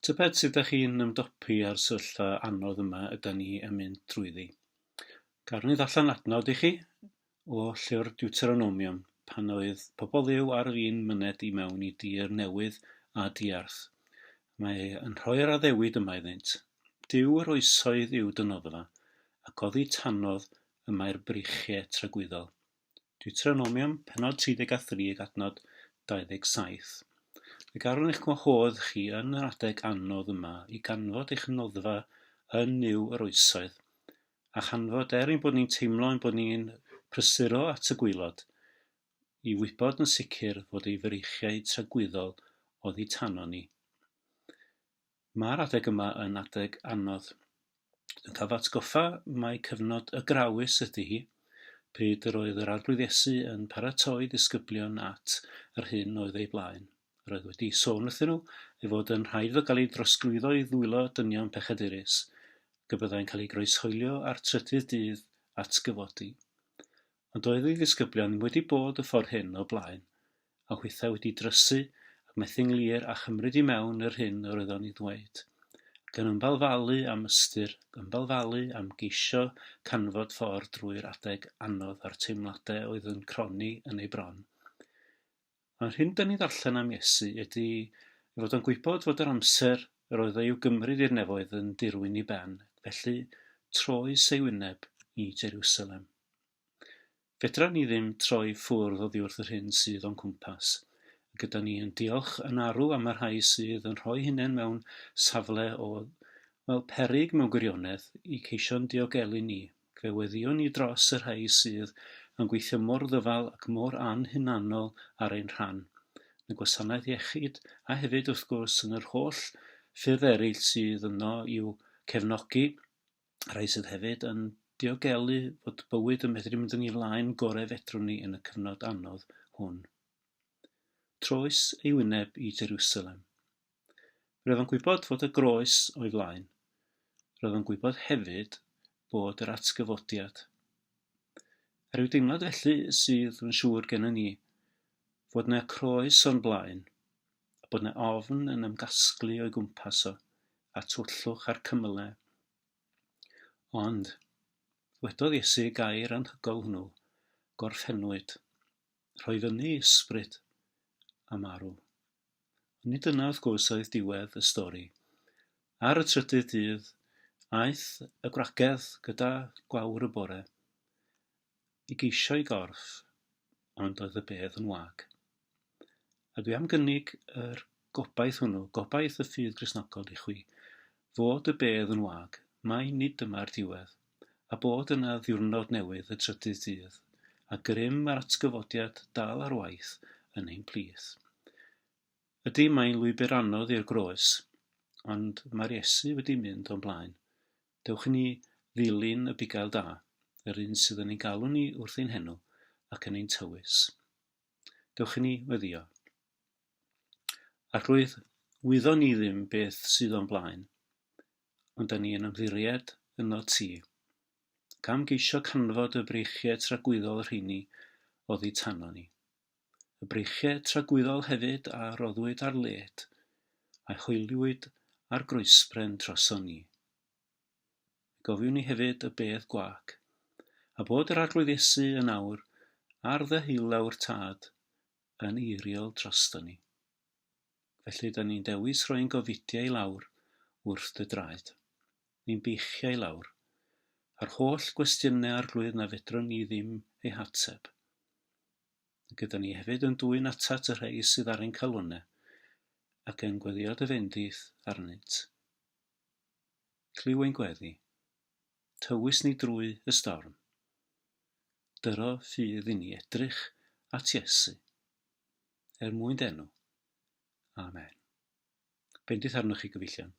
Tybed sut ydych chi'n ymdopi â'r sefyllfa anodd yma yda ni yn mynd drwyddi? Garwn ni ddarllen adnod i chi o llyfr Deuteronomium pan oedd pobl Dduw ar fin myned i mewn i dir newydd a diarth. Mae yn rhoi'r addewid yma iddynt. Duw yr oesoedd yw dy noddfa, ac oddi tanodd y mae'r breichiau tragwyddol. Deuteronomium, pennod 33 ac adnod 27. Fe garwn eich gwahodd chi yn yr adeg anodd yma i ganfod eich noddfa yn Nuw yr oesoedd, a chanfod er ein bod ni'n teimlo ein bod ni'n prysuro at y gwaelod, i wybod yn sicr fod ei freichiau tragwyddol oddi tano ni. Mae'r adeg yma yn adeg anodd. Dwi'n cael fy atgoffa mai cyfnod y Grawys ydy hi, pryd yr oedd yr Arglwydd Iesu yn paratoi disgyblion at yr hyn oedd ei blaen. Yr oedd wedi sôn wrthyn nhw ei fod yn rhaid iddo gael ei drosglwyddo i ddwylo dynion pechadurus, ac y byddai'n cael ei groeshoelio a'r trydydd dydd atgyfodi. Ond doedd ei ddisgyblion ddim wedi bod y ffordd hyn o'r blaen, a hwythau wedi drysu ac methu'n glir a chymryd i mewn yr hyn yr oedd o'n ei ddweud, ac yn ymbalfalu am ystyr, ymbalfalu am geisio canfod ffordd drwy'r adeg anodd a'r teimladau oedd yn cronni yn ei bron. Ond hyn 'dan ni'n ddarllen am Iesu ydy ei fod o'n gwybod fod yr amser yr oedd o i'w gymryd i'r nefoedd yn dirwyn i ben, felly troes ei wyneb i Jeriwsalem. Fedran ni ddim troi ffwrdd oddi wrth yr hyn sydd o'n cwmpas. Ac ydan ni yn diolch yn arw am y rhai sydd yn rhoi hunain mewn safle o, wel, peryg mewn gwirionedd i ceisio'n diogelu ni. Fe weddïwn ni dros y rhai sydd yn gweithio mor ddyfal ac mor anhunanol ar ein rhan, yn y gwasanaeth iechyd a hefyd, wrth gwrs, yn yr holl ffyrdd eraill sydd yno i'w cefnogi, rhai sydd hefyd yn diogelu fod bywyd yn medru mynd yn ei flaen gorau fedrwn ni yn y cyfnod anodd hwn. Troes ei wyneb i Jerusalem. Roedd o'n gwybod fod y groes o'i flaen. Roedd o'n gwybod hefyd bod yr atgyfodiad. A rhyw deimlad felly sydd yn siŵr gennym ni, fod 'na croes o'n blaen, a bod 'na ofn yn ymgasglu o'i gwmpas o, a twllwch a'r cymylau. Ond, ddwedodd Iesu y gair anhygoel hwnnw, gorffennwyd. Rhoi fyny ysbryd a marw. Ond nid dyna, wrth gwrs, oedd diwedd y stori. Ar y trydydd dydd, aeth y gwragedd gyda gwawr y bore i geisio'i gorff, ond oedd y bedd yn wag. A dwi am gynnig yr gobaith hwnnw, gobaith y ffydd Gristnogol i chwi, fod y bedd yn wag, mai nid dyma'r diwedd, a bod yna ddiwrnod newydd y trydydd dydd, a grym yr atgyfodiad dal ar waith yn ein plith. Ydy, mae'n lwybr anodd i'r groes, ond mae'r Iesu wedi mynd o'n blaen. Dewch i ni ddilyn y bugail da, yr un sydd yn ein galw ni wrth ein henw ac yn ein tywys. Dewch i ni weddïo. Arglwydd, wyddon ni ddim beth sydd o'n blaen, ond da ni yn ymddiried ynot ti, ac am geisio canfod y breichiau tragwyddol rheini oddi tano ni. Y breichiau tragwyddol hefyd a roddwyd ar led, a'i hoeliwyd ar groesbren droson ni. Fe gofiwn ni hefyd y bedd gwag, a bod yr Arglwydd Iesu yn awr ar ddeheulaw'r Tad yn eiriol drosto ni. Felly da ni'n dewis rhoi ein gofidiau i lawr wrth dy draed, ein beichiau i lawr, a'r holl gwestiynau Arglwydd na fedrwn ni ddim eu hateb. Ac yda ni hefyd yn dwyn atat y rhai sydd ar ein calonnau, ac yn gweddio dy fendith arnynt. Clyw ein gweddi. Tywys ni drwy y storm. Dyro ffydd i ni edrych at Iesu. Er mwyn dy enw. Amen. Bendith arnoch chi gyfeillion.